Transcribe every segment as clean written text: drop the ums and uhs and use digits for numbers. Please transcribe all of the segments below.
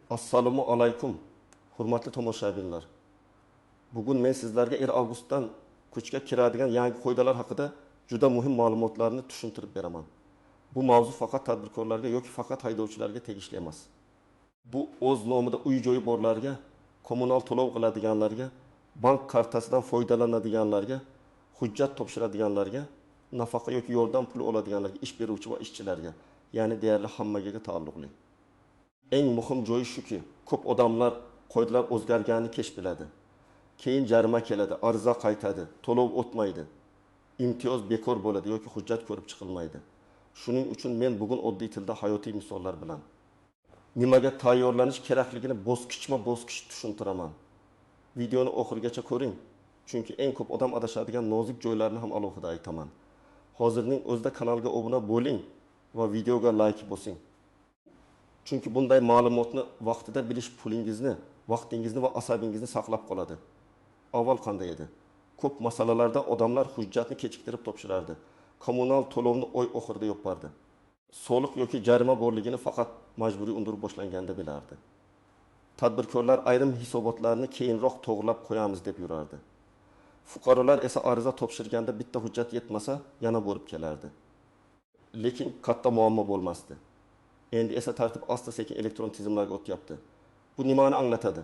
Assalomu alaykum, hurmatli tomoshabinlar. Bugun men sizlarga 1 avgustdan kuchga kiradigan yangi qoidalar haqida juda muhim ma'lumotlarni tushuntirib beraman. Bu mavzu faqat tadbirkorlarga yoki faqat haydovchilarga tegishli emas. Bu o'z nomida uy joyi borlarga, kommunal to'lov qiladiganlarga, bank kartasidan foydalanadiganlarga, hujjat topshiradiganlarga, nafaqa yoki yordam puli oladiganlarga, ish beruvchi va ishchilarga, ya'ni deyarli hammaga taalluqli. Eng muhim joyi shuki, ko'p odamlar qoidalar o'zgarganini kech biladi. Keyin jarima keladi, ariza qaytadi, to'lov o'tmaydi, imtiyoz bekor bo'ladi yoki hujjat ko'rib chiqilmaydi. Shuning uchun men bugun oddiy tilda hayotiy misollar bilan nimaga tayyorlanish kerakligini bosqichma-bosqich tushuntiraman. Videoni oxirigacha ko'ring, chunki eng ko'p odam adashadigan nozik joylarni ham alohida aytaman. Hozirning o'zida kanalga obuna bo'ling va videoga like bosing. Chunki bunday ma'lumotni vaqtida bilish pulingizni, vaqtingizni va asabingizni saqlab qoladi. Avval qanday edi? Ko'p masalalarda odamlar hujjatni kechiktirib topshirardi. Kommunal to'lovni oy oxirida yopardi. Soliq yoki jarima borligini faqat majburiy undirib boshlanganda bilardi. Tadbirkorlar ayrim hisobotlarni keyinroq to'g'rilab qo'yamiz deb yurardi. Fuqarolar esa ariza topshirganda bitta hujjat yetmasa yana borib kelardi. Lekin katta muammo bo'lmasdi. Endi esa tartib asta-sekin elektron tizimlarga o'tyapti. Bu nimani anglatadi?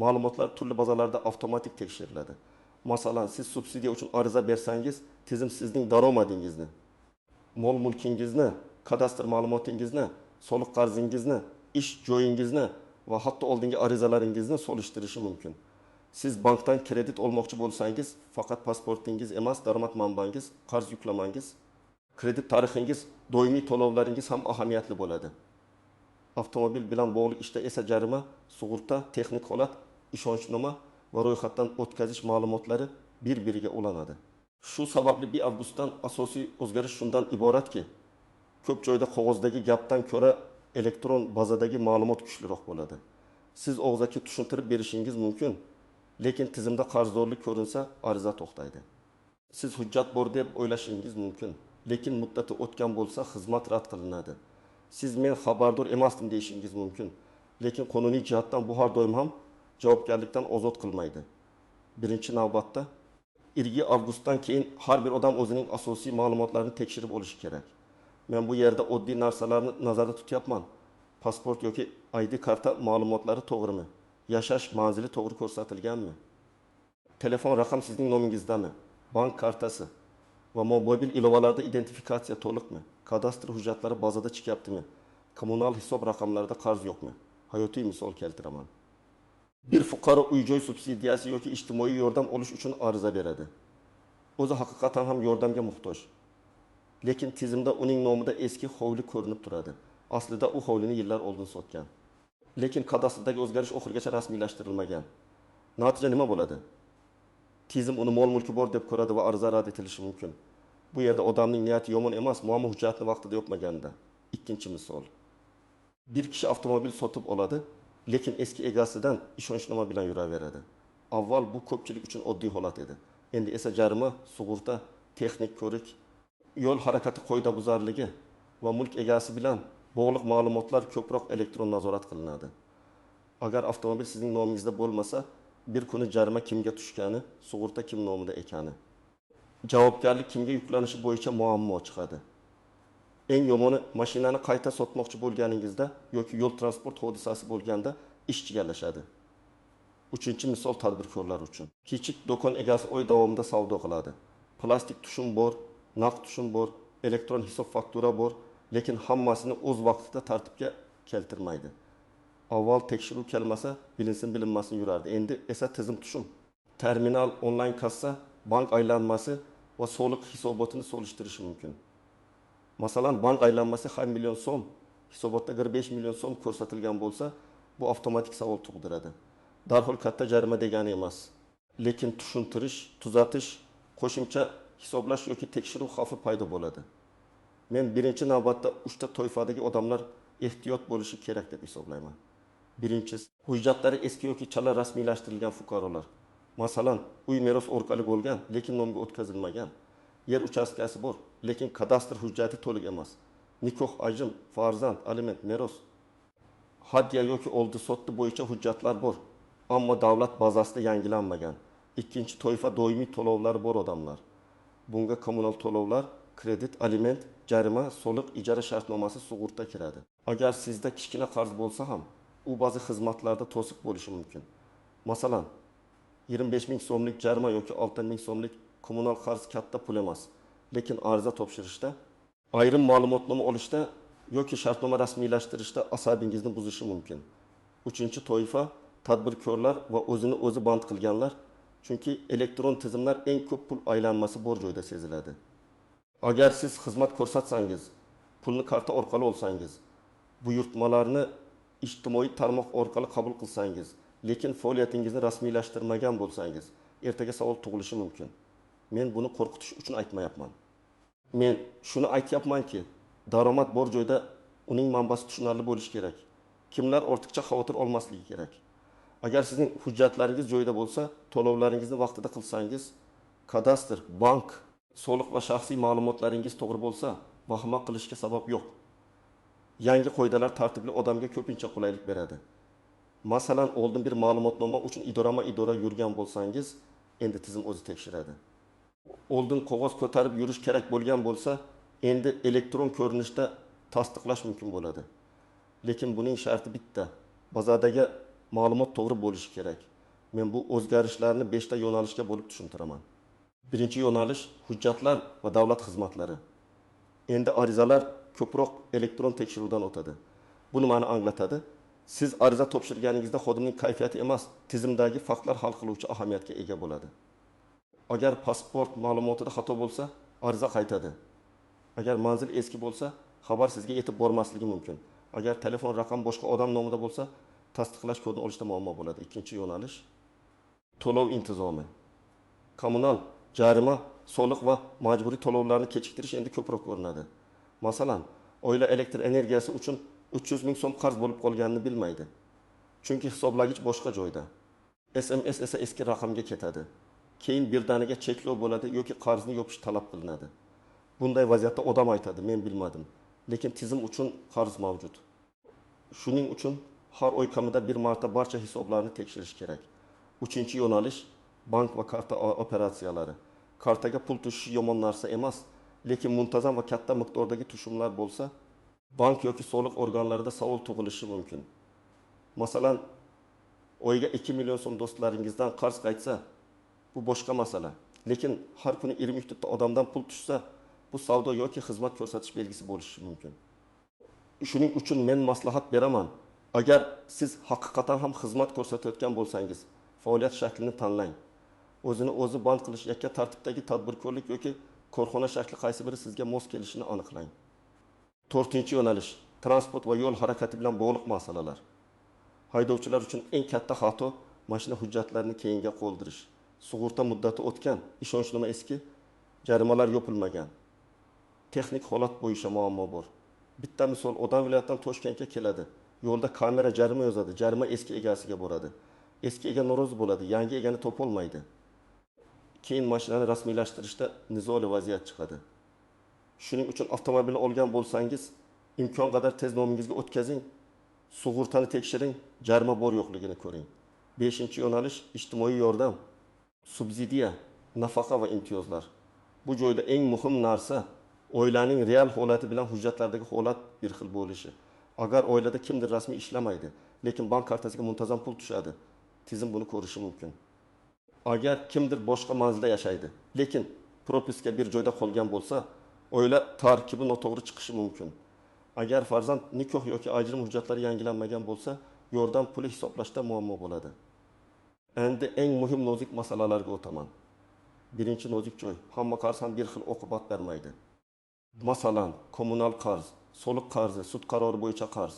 Ma'lumotlar turli bazalarda avtomatik tekshiriladi. Masalan, siz subsidiya uchun ariza bersangiz, tizim sizning daromadingizni, mol-mulkingizni, kadastr ma'lumotingizni, soliq qarzingizni, ish joyingizni va hatto oldingi arizalaringizni solishtirishi mumkin. Siz bankdan kredit olmoqchi bo'lsangiz, faqat pasportingiz emas, daromad manbangiz, qarz yuklamangiz, kredit tarixingiz, doimiy to'lovlaringiz ham ahamiyatli bo'ladi. Avtomobil bilan bog'liq ishda esa jarima, sug'urta, texnik holat, ishonchnoma va ro'yxatdan o'tkazish ma'lumotlari bir-biriga ulanadi. Shu sababli 1 avgustdan asosiy o'zgarish shundan iboratki, ko'p joyda qog'ozdagi gapdan ko'ra elektron bazadagi ma'lumot kuchliroq bo'ladi. Siz og'zaki tushuntirib berishingiz mumkin, lekin tizimda qarzdorlik ko'rinsa, ariza to'xtaydi. Siz hujjat bor deb o'ylashingiz mumkin, lekin muddati o'tgan bo'lsa, xizmat rad qilinadi. Siz men xabardor emasdim deyishingiz mumkin, lekin qonuniy jihatdan bu har doim ham javobgarlikdan ozod qilmaydi. Birinchi navbatda 1 avgustdan keyin har bir odam o'zining asosiy ma'lumotlarini tekshirib olishi kerak. Men bu yerda oddiy narsalarni nazarda tutyapman. Pasport yoki ID karta ma'lumotlari to'g'rimi? Yashash manzili to'g'ri ko'rsatilganmi? Telefon raqam sizning nomingizdami? Bank kartasi va mobil ilovalarda identifikatsiya to'liqmi? Kadastr hujjatlari bazada chiqyaptimi? Kommunal hisob raqamlarida qarz yo'qmi? Hayotiy misol keltiraman. Bir fuqaro uy-joy subsidiyasi yoki ijtimoiy yordam olish uchun ariza beradi. O'zi haqiqatan ham yordamga muhtoj. Lekin tizimda uning nomida eski hovli ko'rinib turadi. Aslida u hovlini yillar oldin sotgan. Lekin kadastrdagi o'zgarish oxirigacha rasmiylashtirilmagan. Natija nima bo'ladi? Tizim uni mol-mulki bor deb ko'radi va ariza rad etilishi mumkin. Bu yerda odamning niyati yomon emas, muammo hujjatni vaqtida yopmaganda. Ikkinchi misol. Bir kishi avtomobil sotib oladi, lekin eski egasidan ishonchnoma bilan yuraveradi. Avval bu ko'pchilik uchun oddiy holat edi. Endi esa jarima, sug'urta, texnik ko'rik, yo'l harakati qoidabuzarligi va mulk egasi bilan bog'liq ma'lumotlar ko'proq elektron nazorat qilinadi. Agar avtomobil sizning nomingizda bo'lmasa, bir kuni jarima kimga tushgani, sug'urta kim nomida ekani, javobgarlik kimga yuklanishi bo'yicha muammo chiqadi. Eng yomoni, mashinani qayta sotmoqchi bo'lganingizda yoki yo'l transport hodisasi bo'lganda ish chigallashadi. Uchinchi misol tadbirkorlar uchun. Kichik do'kon egasi oy davomida savdo qiladi. Plastik tushum bor, naqd tushum bor, elektron hisob faktura bor, lekin hammasini o'z vaqtida tartibga keltirmaydi. Avval tekshiruv kelmasa, bilinsin bilinmasin yurardi. Endi esa tizim tushum, terminal, onlayn kassa, bank aylanmasi va soliq hisobotini solishtirishi mumkin. Masalan, bank aylanmasi har million so'm, hisobotda 45 million so'm ko'rsatilgan bo'lsa, bu avtomatik savol tug'diradi. Darhol katta jarima degani emas, lekin tushuntirish, tuzatish, qo'shimcha hisoblash yoki tekshiruv xavfi paydo bo'ladi. Men birinchi navbatda 3 ta toifadagi odamlar ehtiyot bo'lishi kerak deb hisoblayman. Birinchisi, hujjatlari eski yoki chala rasmiylashtirilgan fuqarolar. Masalan, uy meros orqali bo'lgan, lekin nomga o'tkazilmagan. Yer uchastkasi bor, lekin kadastr hujjati to'liq emas. Nikoh, ajrim, farzand, aliment, meros. Hadya yoki oldi-sotdi bo'yicha hujjatlar bor, ammo davlat bazasida yangilanmagan. Ikkinchi toifa doimiy to'lovlari bor odamlar. Bunga kommunal to'lovlar, kredit, aliment, jarima, soliq, ijara shartnomasi, sug'urta kiradi. Agar sizda kichkina qarz bo'lsa ham, u ba'zi xizmatlarda to'siq bo'lishi mumkin. Masalan, 25 ming so'mlik jarima yoki 6 ming so'mlik kommunal qarz katta pul emas, lekin ariza topshirishda, ayrim ma'lumotnoma olishda yoki shartnoma rasmiylashtirishda asabingizni buzishi mumkin. Uchinchi toifa tadbirkorlar va o'zini o'zi band qilganlar, chunki elektron tizimlar eng ko'p pul aylanmasi bor joyda seziladi. Agar siz xizmat ko'rsatsangiz, pulni karta orqali olsangiz, buyurtmalarni ijtimoiy tarmoq orqali qabul qilsangiz, lekin faoliyatingizni rasmiylashtirmagan bo'lsangiz, ertaga savol tug'ilishi mumkin. Men buni qo'rqitish uchun aytmayapman. Men shuni aytyapmanki, daromad bor joyda uning manbasi tushunarli bo'lishi kerak. Kimlar ortiqcha xavotir olmasligi kerak. Agar sizning hujjatlaringiz joyida bo'lsa, to'lovlaringizni vaqtida qilsangiz, kadastr, bank, soliq va shaxsiy ma'lumotlaringiz to'g'ri bo'lsa, vahima qilishga sabab yo'q. Yangi qoidalar tartibli odamga ko'pincha qulaylik beradi. Masalan, oldin bir ma'lumotnoma uchun idorama-idora yurgan bo'lsangiz, endi tizim o'zi tekshiradi. Oldin qog'oz ko'tarib yurish kerak bo'lgan bo'lsa, endi elektron ko'rinishda tasdiqlash mumkin bo'ladi. Lekin buning sharti bitta: bazadagi ma'lumot to'g'ri bo'lishi kerak. Men bu o'zgarishlarni 5 ta yo'nalishga bo'lib tushuntiraman. Birinchi yo'nalish hujjatlar va davlat xizmatlari. Endi arizalar ko'proq elektron tekshiruvdan o'tadi. Bu nimani anglatadi? Siz ariza topshirganingizda xodimning kayfiyati emas, tizimdagi faktlar hal qiluvchi ahamiyatga ega bo'ladi. Agar pasport ma'lumotida xato bo'lsa, ariza qaytadi. Agar manzil eski bo'lsa, xabar sizga yetib bormasligi mumkin. Agar telefon raqam boshqa odam nomida bo'lsa, tasdiqlash kodini olishda muammo bo'ladi. Ikkinchi yo'nalish to'lov intizomi. Kommunal, jarima, soliq va majburiy to'lovlarni kechiktirish endi ko'proq ko'rinadi. Masalan, oila elektr energiyasi uchun 300 ming so'm qarz bo'lib qolganini bilmaydi. Chunki hisoblagich boshqa joyda. SMS esa eski raqamga ketadi. Keyin birdaniga cheklov bo'ladi yoki qarzni yopish talab qilinadi. Bunday vaziyatda odam aytadi, men bilmadim. Lekin tizim uchun qarz mavjud. Shuning uchun har oy kamida bir marta barcha hisoblarni tekshirish kerak. Uchinchi yo'nalish bank va karta operatsiyalari. Kartaga pul tushishi yomon narsa emas, lekin muntazam va katta miqdordagi tushumlar bo'lsa, bank yoki soliq organlarida savol tug'ilishi mumkin. Masalan, oyiga 2 million so'm do'stlaringizdan qarz qaytsa, bu boshqa masala. Lekin har kuni 23 ta odamdan pul tushsa, bu savdo yoki xizmat ko'rsatish belgisi bo'lishi mumkin. Shuning uchun men maslahat beraman. Agar siz haqiqatan ham xizmat ko'rsatayotgan bo'lsangiz, faoliyat shaklini tanlang. O'zini o'zi band qilish, yakka tartibdagi tadbirkorlik yoki korxona shakli qaysi biri sizga mos kelishini aniqlang. To'rtinchi yo'nalish transport va yo'l harakati bilan bog'liq masalalar. Haydovchilar uchun eng katta xato mashina hujjatlarini keyinga qoldirish. Sug'urta muddati o'tgan, ishonchnoma eski, jarimalar yopilmagan. Texnik holat bo'yicha muammo bor. Bitta misol, odam viloyatdan Toshkentga keladi. Yo'lda kamera jarima yozadi, jarima eski egasiga boradi. Eski ega norozi bo'ladi, yangi egani topolmaydi. Keyin mashinani rasmiylashtirishda nizoli vaziyat chiqadi. Shuning uchun avtomobilni olgan bo'lsangiz, imkon qadar tez nomingizga o'tkazing, sug'urtani tekshiring, jarima bor yo'qligini ko'ring. 5-yo'nalish ijtimoiy yordam, subsidiya, nafaqa va imtiyozlar. Bu joyda eng muhim narsa oilaning real holati bilan hujjatlardagi holat bir xil bo'lishi. Agar oilada kimdir rasmiy ishlamaydi, lekin bank kartasiga muntazam pul tushadi, tizim buni ko'rishi mumkin. Agar kimdir boshqa manzilda yashaydi, lekin propiska bir joyda qolgan bo'lsa, oila tarkibi noto'g'ri chiqishi mumkin. Agar farzand nikoh yoki ajrim hujjatlari yangilanmagan bo'lsa, yordam puli hisoblashda muammo bo'ladi. Endi eng muhim nozik masalalarga o'taman. Birinchi nozik joy, hamma qarz ham bir xil oqibat bermaydi. Masalan, kommunal qarz, soliq qarzi, sud qarori bo'yicha qarz,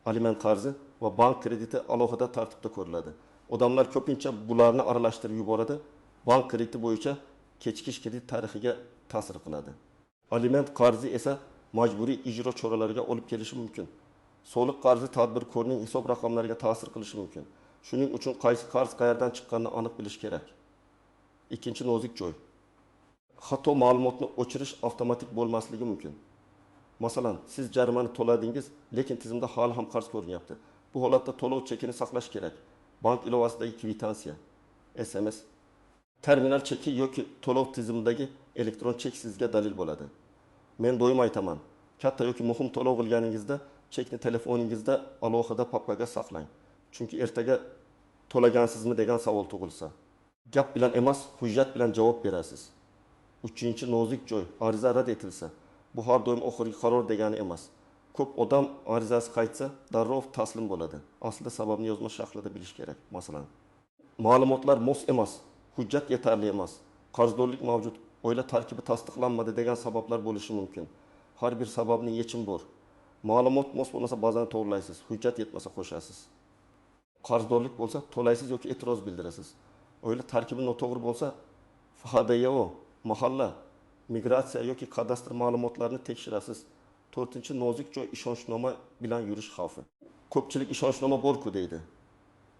aliment qarzi va bank krediti alohida tartibda ko'riladi. Odamlar ko'pincha bularni aralashtirib yuboradi. Bank krediti bo'yicha kechikish kredit tarixiga ta'sir qiladi. Aliment qarzi esa majburiy ijro choralariga olib kelishi mumkin. Soliq qarzi tadbirkorning hisob raqamlariga ta'sir qilishi mumkin. Shuning uchun qaysi qarz qayerdan chiqqanini aniq bilish kerak. Ikkinchi nozik joy. Xato ma'lumotni o'chirish avtomatik bo'lmasligi mumkin. Masalan, siz jarimani to'ladingiz, lekin tizimda hali ham qarz ko'rinyapti. Bu holatda to'lov chekini saqlash kerak. Bank ilovasidagi kvitansiya, SMS, terminal cheki yoki to'lov tizimidagi elektron chek sizga dalil bo'ladi. Men doim aytaman: katta yoki muhim to'lov qilganingizda chekni telefoningizda alohida papkaga saqlang. Chunki ertaga to'lagansizmi degan savol tug'ilsa, gap bilan emas, hujjat bilan javob berasiz. Uchinchi nozik joy: ariza rad etilsa, bu har doim oxirgi qaror degani emas. Ko'p odam arizasi qaytsa, darrov taslim bo'ladi. Aslida sababni yozma shaklida bilish kerak. Masalan, ma'lumotlar mos emas, hujjat yetarli emas, qarzdorlik mavjud, oila tarkibi tasdiqlanmadi degan sabablar bo'lishi mumkin. Har bir sababning yechimi bor. Ma'lumot mos bo'lmasa, bazani to'g'rilaysiz, hujjat yetmasa, qo'shasiz. Qarzdorlik bo'lsa, to'laysiz yoki e'tiroz bildirasiz. Oila tarkibi noto'g'ri bo'lsa, FHDYO, mahalla, migratsiya yoki kadastr ma'lumotlarini tekshirasiz. To'rtinchi nozik joy: ishonchnoma bilan yurish xavfi. Ko'pchilik "Ishonchnoma bor-ku", deydi.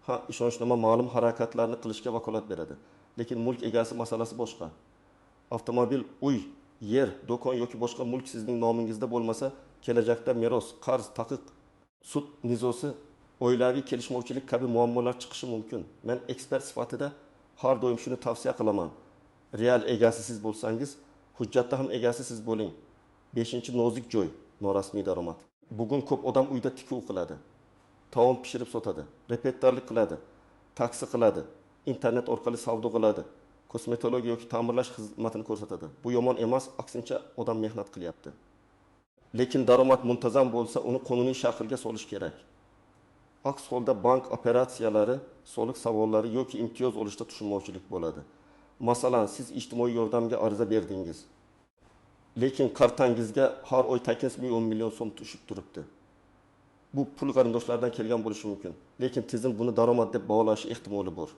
Ha, ishonchnoma ma'lum harakatlarni qilishga vakolat beradi. Lekin mulk egasi masalasi boshqa. Avtomobil, uy, yer, do'kon yoki boshqa mulk sizning nomingizda bo'lmasa, kelajakda meros, qarz, taqiq, sud nizosi, oilaviy kelishmovchilik kabi muammolar chiqishi mumkin. Men ekspert sifatida har doim shuni tavsiya qilaman: real egasi siz bo'lsangiz, hujjatda ham egasi siz bo'ling. Beshinchi nozik joy: norasmiy daromad. Bugun ko'p odam uyda tikuv qiladi, taom pishirib sotadi, repetitorlik qiladi, taksi qiladi, internet orqali savdo qiladi, kosmetologiya yoki ta'mirlash xizmatini ko'rsatadi. Bu yomon emas, aksincha, odam mehnat qilyapti. Lekin daromad muntazam bo'lsa, uni qonuniy shaklga solish kerak. Aks holda bank operatsiyalari, soliq savollari yoki imtiyoz olishda tushunmovchilik bo'ladi. Masalan, siz ijtimoiy yordamga ariza berdingiz, lekin kartangizga har oy tekin 10 million so'm tushib turibdi. Bu pul qarindoshlardan kelgan bo'lishi mumkin, lekin tizim buni daromad deb baholashi ehtimoli bor.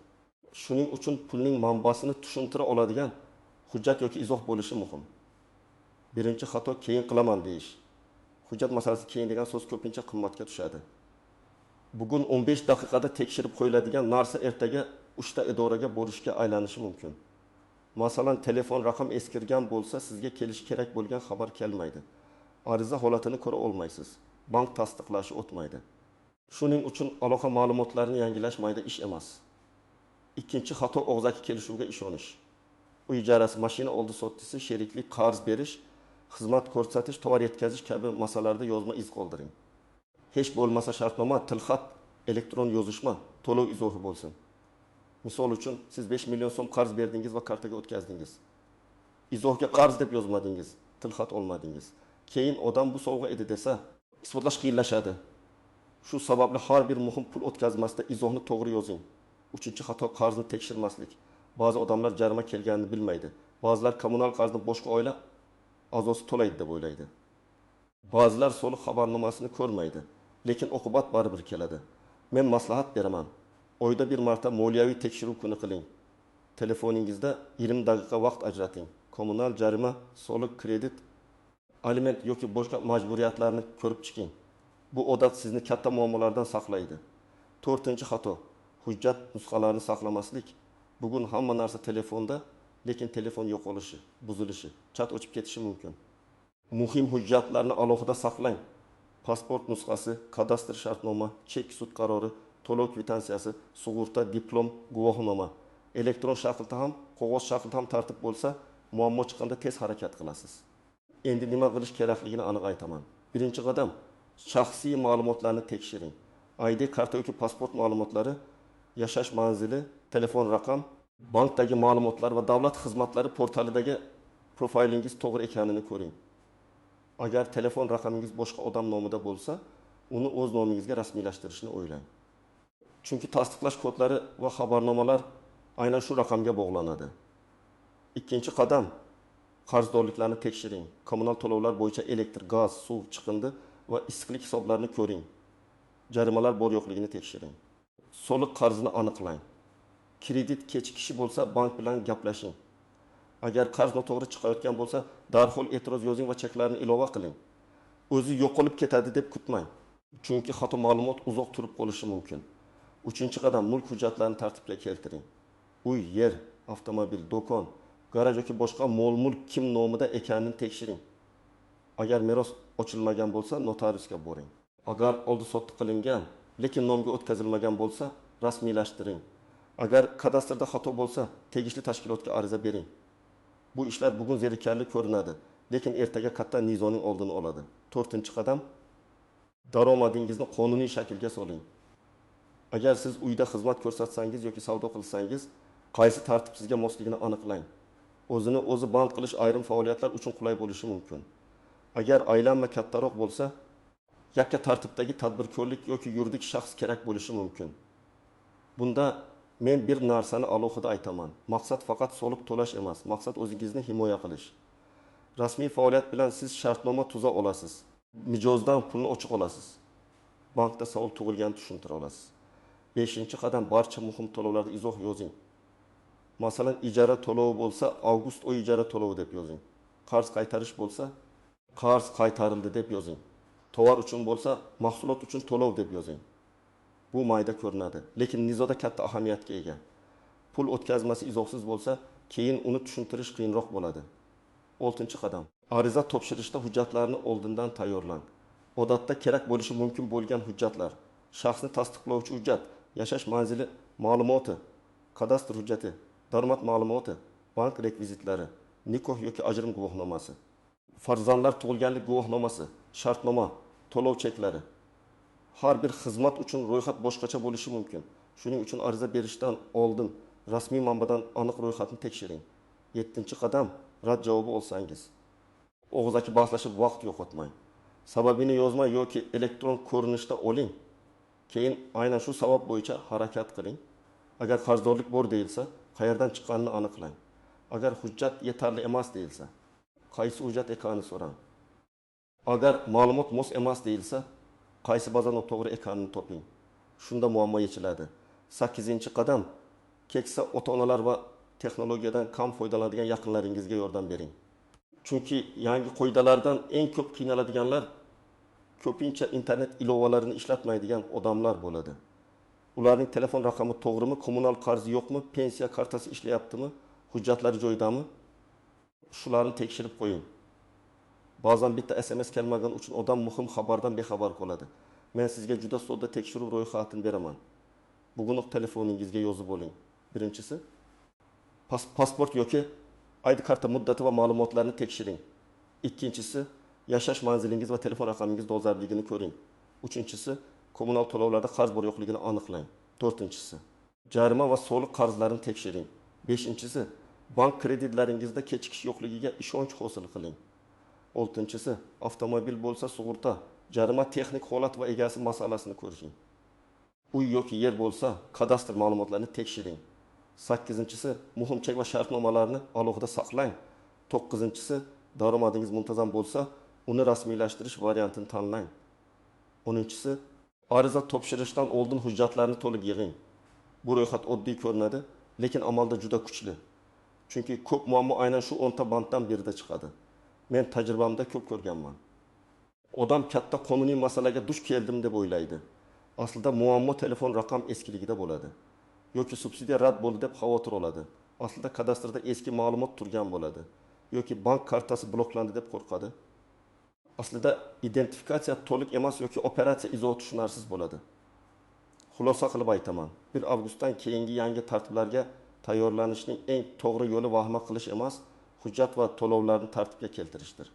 Shuning uchun pulning manbasini tushuntira oladigan hujjat yoki izoh bo'lishi muhim. Birinchi xato: "Keyin qilaman", deyish. "Hujjat masalasi keyin" degan so'z ko'pincha qimmatga tushadi. Bugun 15 daqiqada tekshirib qo'yiladigan narsa ertaga uchta idoraga borishga aylanishi mumkin. Masalan, telefon raqam eskirgan bo'lsa, sizga kelishi kerak bo'lgan xabar kelmaydi, ariza holatini ko'ra olmaysiz, bank tasdiqlashi o'tmaydi. Shuning uchun aloqa ma'lumotlarini yangilash mayda ish emas. Ikkinchi xato: og'zaki kelishuvga ishonish. Uy ijarasi, mashina oldi sotdisi, sheriklik, qarz berish, xizmat ko'rsatish, tovar yetkazish kabi masalalarda yozma iz qoldiring. Hech bo'lmasa shartnoma, tilxat, elektron yozishma, to'lov izohi bo'lsin. Misol uchun, siz 5 million so'm qarz berdingiz va kartaga o'tkazdingiz. Izohga "qarz" deb yozmadingiz, tilxat olmadingiz. Keyin odam "Bu sovg'a edi", desa, isbotlash qiyinlashadi. Shu sababli har bir muhim pul o'tkazmasida izohni to'g'ri yozing. Uchinchi xato: qarzni tekshirmaslik. Ba'zi odamlar jarima kelganini bilmaydi. Ba'zilar kommunal qarzni boshqa oila a'zosi to'laydi deb o'ylaydi. Ba'zilar soliq xabarnomasini ko'rmaydi, lekin oqibat baribir keladi. Men maslahat beraman: oyda bir marta moliyaviy tekshiruv kuni qiling. Telefoningizda 20 daqiqa vaqt ajrating. Kommunal jarima, soliq, kredit, aliment yoki boshqa majburiyatlarni ko'rib chiqing. Bu odat sizni katta muammolardan saqlaydi. To'rtinchi xato: hujjat nusxalarini saqlamaslik. Bugun hamma narsa telefonda, lekin telefon yo'qolishi, buzilishi, chat o'chib ketishi mumkin. Muhim hujjatlarni alohida saqlang: pasport nusxasi, kadastr shartnoma, chek, sud qarori, to'lov kvitansiyasi, sug'urta, diplom, guvohnoma. Elektron shaklda ham, qog'oz shaklida ham tartib bo'lsa, muammo chiqqanda tez harakat qilasiz. Endi nima qilish kerakligini aniq aytaman. Birinchi qadam: shaxsiy ma'lumotlarni tekshiring. ID karta yoki pasport ma'lumotlari, yashash manzili, telefon raqam, bankdagi ma'lumotlar va davlat xizmatlari portalidagi profilingiz to'g'ri ekanini ko'ring. Agar telefon raqamingiz boshqa odam nomida bo'lsa, uni o'z nomingizga rasmiylashtirishni o'ylang. Chunki tasdiqlash kodlari va xabarnomalar aynan shu raqamga bog'lanadi. Ikkinchi qadam: qarzdorliklarni tekshiring. Kommunal to'lovlar bo'yicha elektr, gaz, suv, chiqindi va issiqlik hisoblarini ko'ring. Jarimalar bor yo'qligini tekshiring. Soliq qarzini aniqlang. Kredit kechikishi bo'lsa, bank bilan gaplashing. Agar qarz noto'g'ri chiqayotgan bo'lsa, darhol e'tiroz yozing va cheklarni ilova qiling. O'zi yo'qolib ketadi deb kutmang. Chunki xato ma'lumot uzoq turib qolishi mumkin. Uchinchi qadam: mulk hujjatlarini tartibga keltiring. Uy, yer, avtomobil, do'kon, garaj yoki boshqa mol mulk kim nomida ekanini tekshiring. Agar meros ochilmagan bo'lsa, notariusga boring. Agar oldi sotdi qilingan lekin nomga o'tkazilmagan bo'lsa, rasmiylashtiring. Agar kadastrda xato bo'lsa, tegishli tashkilotga ariza bering. Bu ishlar bugun zerikarli ko'rinadi, lekin ertaga katta nizoning oldini oladi. To'rtinchi qadam: daromadingizni qonuniy shaklga soling. Agar siz uyda xizmat ko'rsatsangiz yoki savdo qilsangiz, qaysi tartib sizga mosligini aniqlang. O'zini o'zi band qilish ayrim faoliyatlar uchun qulay bo'lishi mumkin. Agar aylanma kattaroq bo'lsa, yakka tartibdagi tadbirkorlik yoki yuridik shaxs kerak bo'lishi mumkin. Bunda men bir narsani alohida aytaman. Maqsad faqat soliq to'lash emas, maqsad o'zingizni himoya qilish. Rasmiy faoliyat bilan siz shartnoma tuza olasiz. Mijozdan pulni ochiq olasiz. Bankda savol tug'ilganini tushuntira olasiz. Beshinchi qadam: barcha muhim to'lovlarda izoh yozing. Masalan, ijara to'lovi bo'lsa, avgust oyi ijara to'lovi deb yozing. Qarz qaytarish bo'lsa, qarz qaytarildi deb yozing. Tovar uchun bo'lsa, mahsulot uchun to'lov deb yozing. Bu mayda ko'rinadi, lekin nizoda katta ahamiyatga ega. Pul o'tkazmasi izohsiz bo'lsa, keyin uni tushuntirish qiyinroq bo'ladi. Oltinchi qadam: ariza topshirishda hujjatlarni oldindan tayyorlang. Odatda kerak bo'lishi mumkin bo'lgan hujjatlar: shaxsni tasdiqlovchi hujjat, yashash manzili ma'lumoti, kadastr hujjati, daromad ma'lumoti, bank rekvizitlari, nikoh yoki ajrim guvohnomasi, farzandlar tug'ilganlik guvohnomasi, shartnoma, to'lov cheklari. Har bir xizmat uchun ro'yxat boshqacha bo'lishi mumkin. Shuning uchun ariza berishdan oldin rasmiy manbadan aniq ro'yxatni tekshiring. Yettinchi qadam: rad javobi olsangiz, og'zaki bahslashib vaqt yo'qotmang. Sababini yozma yoki elektron ko'rinishda oling. Keyin aynan shu sabab bo'yicha harakat qiling. Agar qarzdorlik bor deyilsa, qayerdan chiqqanini aniqlang. Agar hujjat yetarli emas deyilsa, qaysi hujjat ekanini so'rang. Agar ma'lumot mos emas deyilsa, qaysi baza noto'g'ri ekanini toping. Shunda muammo yechiladi. Sakkizinchi qadam: keksa ota-onalar va texnologiyadan kam foydalanadigan yaqinlaringizga yordam bering. Chunki yangi qoidalardan eng ko'p qiynaladiganlar ko'pincha internet ilovalarini ishlatmaydigan odamlar bo'ladi. Ularning telefon raqami to'g'rimi, kommunal qarzi yo'qmi, pensiya kartasi ishlayaptimi, hujjatlari joyidami? Shularni tekshirib qo'ying. Ba'zan bitta SMS kelmagani uchun odam muhim xabardan bexabar qoladi. Men sizga juda sodda tekshiruv ro'yxatini beraman. Bugunoq telefoningizga yozib oling. Birinchisi, pasport yoki ID karta muddati va ma'lumotlarini tekshiring. Ikkinchisi, yashash manzilingiz va telefon raqamingiz dolzarbligini ko'ring. Uchinchisi, kommunal to'lovlarda qarz bor yo'qligini aniqlang. To'rtinchisi, jarima va soliq qarzlarini tekshiring. Beshinchisi, bank kreditlaringizda kechikish yo'qligiga ishonch hosil qiling. Oltinchisi, avtomobil bo'lsa sug'urta, jarima, texnik holat va egasi masalasini ko'ring. Uy yoki yer bo'lsa kadastr ma'lumotlarini tekshiring. Sakkizinchisi, muhim chek va shartnomalarni alohida saqlang. To'qqizinchisi, daromadingiz muntazam bo'lsa, uni rasmiylashtirish variantini tanlang. O'ninchisi, ariza topshirishdan oldin hujjatlarni to'liq yig'ing. Bu ro'yxat oddiy ko'rinadi, lekin amalda juda kuchli. Chunki ko'p muammo aynan shu 10 ta banddan birida chiqadi. Men tajribamda ko'p ko'rganman. Odam katta qonuniy masalaga duch keldim deb o'ylaydi. Aslida muammo telefon raqam eskiligida bo'ladi. Yoki subsidiya rad bo'ldi deb xavotir oladi. Aslida kadastrda eski ma'lumot turgan bo'ladi. Yoki bank kartasi bloklandi deb qo'rqadi. Aslida identifikatsiya to'liq emas yoki operatsiya izohi tushunarsiz bo'ladi. Xulosa qilib aytaman, 1 avgustdan keyingi yangi tartiblarga tayyorlanishning eng to'g'ri yo'li vahima qilish emas, hujjat va to'lovlarni tartibga keltirishdir.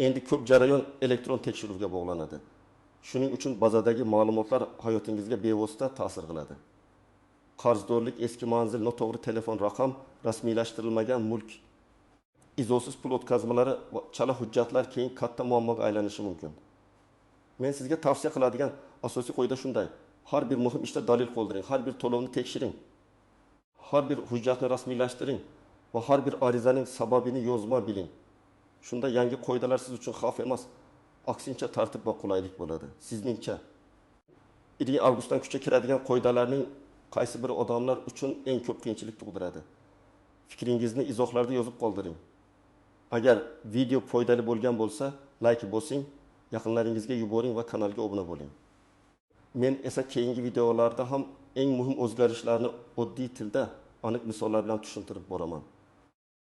Endi ko'p jarayon elektron tekshiruvga bog'lanadi. Shuning uchun bazadagi ma'lumotlar hayotingizga bevosita ta'sir qiladi. Qarzdorlik, eski manzil, noto'g'ri telefon raqam, rasmiylashtirilmagan mulk, izohsiz pul o'tkazmalari va chala hujjatlar keyin katta muammoga aylanishi mumkin. Men sizga tavsiya qiladigan asosiy qoida shunday: har bir muhim ishda dalil qoldiring, har bir to'lovni tekshiring, har bir hujjatni rasmiylashtiring va har bir arizaning sababini yozma biling. Shunda yangi qoidalar siz uchun xavf emas, aksincha tartib va qulaylik bo'ladi. Sizningcha 1 avgustdan kuchga kiradigan qoidalarning qaysi biri odamlar uchun eng ko'p qiyinchilik tug'diradi? Fikringizni izohlarda yozib qoldiring. Agar video foydali bo'lgan bo'lsa, like bosing, yaqinlaringizga yuboring va kanalga obuna bo'ling. Men esa keyingi videolarda ham eng muhim o'zgarishlarni oddiy tilda, aniq misollar bilan tushuntirib boraman.